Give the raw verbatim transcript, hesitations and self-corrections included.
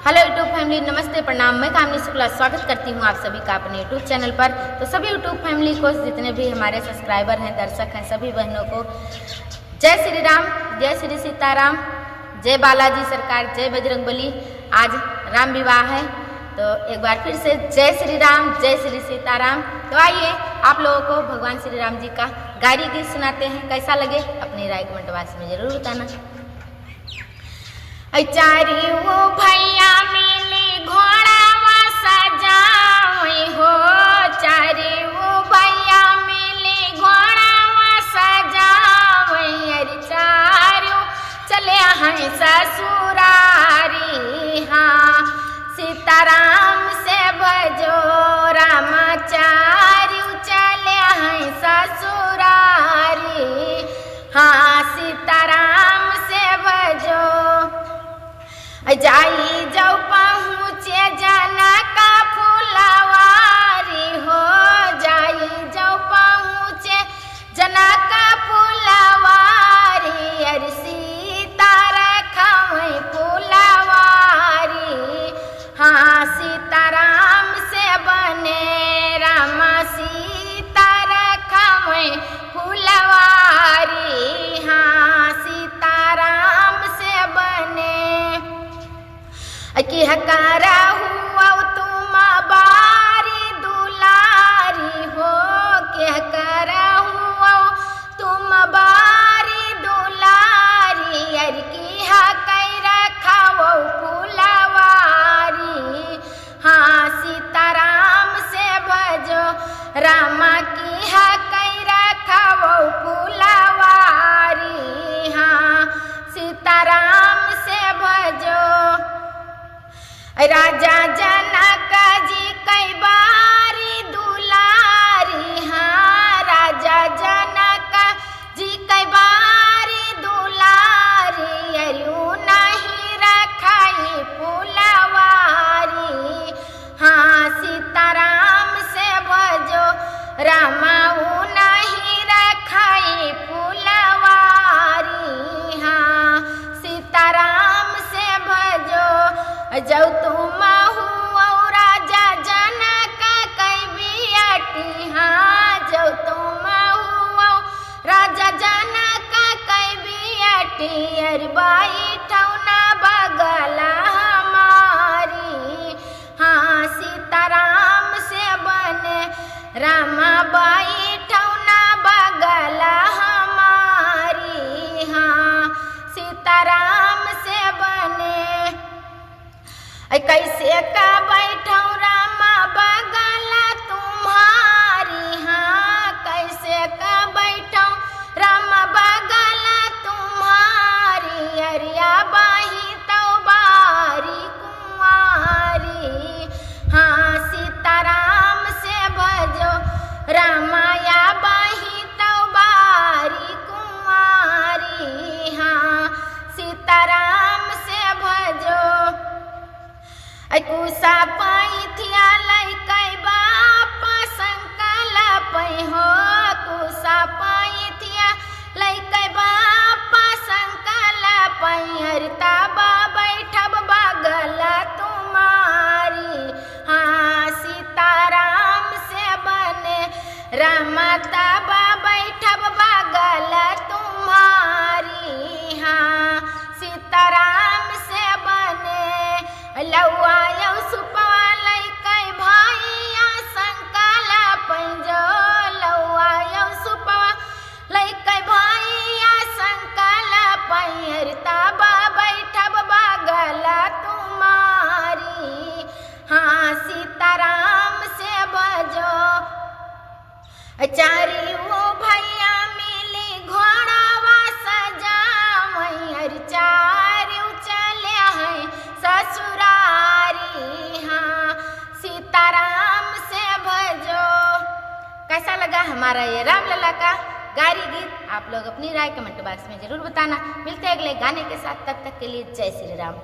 Hello YouTube family, नमस्ते, प्रणाम। मैं कामिनी शुक्ला स्वागत करती हूँ आप सभी का अपने YouTube channel पर। तो सभी YouTube family को, जितने भी हमारे subscriber हैं, दर्शक हैं, सभी बहनों को जय श्री राम, जय श्री सीताराम, जय बालाजी सरकार, जय बजरंग बली। आज राम विवाह है, तो एक बार फिर से जय श्री राम, जय श्री सीताराम। तो आइए, आप लोगों को भगवान श्री राम जी का गारी गीत सुनाते हैं। कैसा लगे, अपनी राय comment box में जरूर बताना। ऐ चारिउ भैया मिली घोड़ावा सजावै हो, चारिउ भैया मिली घोड़ावा सजावै, अरे चारिउ चले हैं ससुरारी। हाँ, सीताराम से भजो रामा, चारिउ चले हैं ससुरारी। हाँ, सीताराम से भजो। जाई जौ पहुँचे जनक फुलवारी हो, जाई जौ पहुँचे जनक फुलवारी, अरे सीता रखवै फुलवारी। हाँ, सीताराम से बने रामा, सीता रखवै फुलवारी। हाँ, सीताराम से बने। केह करहुआ तुम बारी दुलारी हो, केह करहुआ तुम बारी दुलारी, अरे किहा कै रखवौ फुलवारी। हाँ, सीताराम से भजो रामा, किहा कै रखवौ फुलवारी। हाँ, सीताराम से भजो। राजा जनक जी कै बारी दुलारी, हाँ, राजा जनक जी कै बारी दुलारी, अरे उनही रखई फुलवारी। हाँ, सीताराम से भजो रामा, उनही रखई फुलवारी। हाँ, सीताराम से भजो। जौ तुम हुआ राजा जनक कै बियटी, हाँ, जौ तुम हुआ राजा जनक कै बियटी, अरे बैठौ ना बगल हमारी। हाँ, सीताराम से बने रामा, बैठौ ना बगल हमारी। हाँ, सीताराम से बने। ऐ कैसे का बैठौ रामा बगल तुम्हारी, हाँ, कैसे का बैठौ रामा बगल तुम्हारी, अरे अबहीं तौ बारी कुंवारी। हाँ, सीताराम से भजो रामा, अबहीं तौ बारी कुंवारी। हाँ, सीताराम से भजो। ऐ कुसा पैथिया लैकै बाप संकल्प हो, कुसा पैथिया लैकै बाप संकल्प, अरे तब बैठब बगल तुम्हारी। हाँ, सीताराम से बने रामा, तब बैठब बगल तुम्हारी। हाँ, सीताराम से बने। लौआ यौ सुपवा लैकै भैया संकल्प जो, लौआ यौ सुपवा लैकै भैया संकल्प, अरे तब बैठब बगल तुम्हारी। हाँ, सीताराम से भजो। चारिउ भैया मिली घोड़ावा सजावै, अरे चारिउ चले हैं ससुरारी। हाँ, सीताराम से भजो। कैसा लगा हमारा ये रामलला का गारी गीत? आप लोग अपनी राय comment box में जरूर बताना। मिलते हैं अगले गाने के साथ, तब तक के लिए जय श्री राम।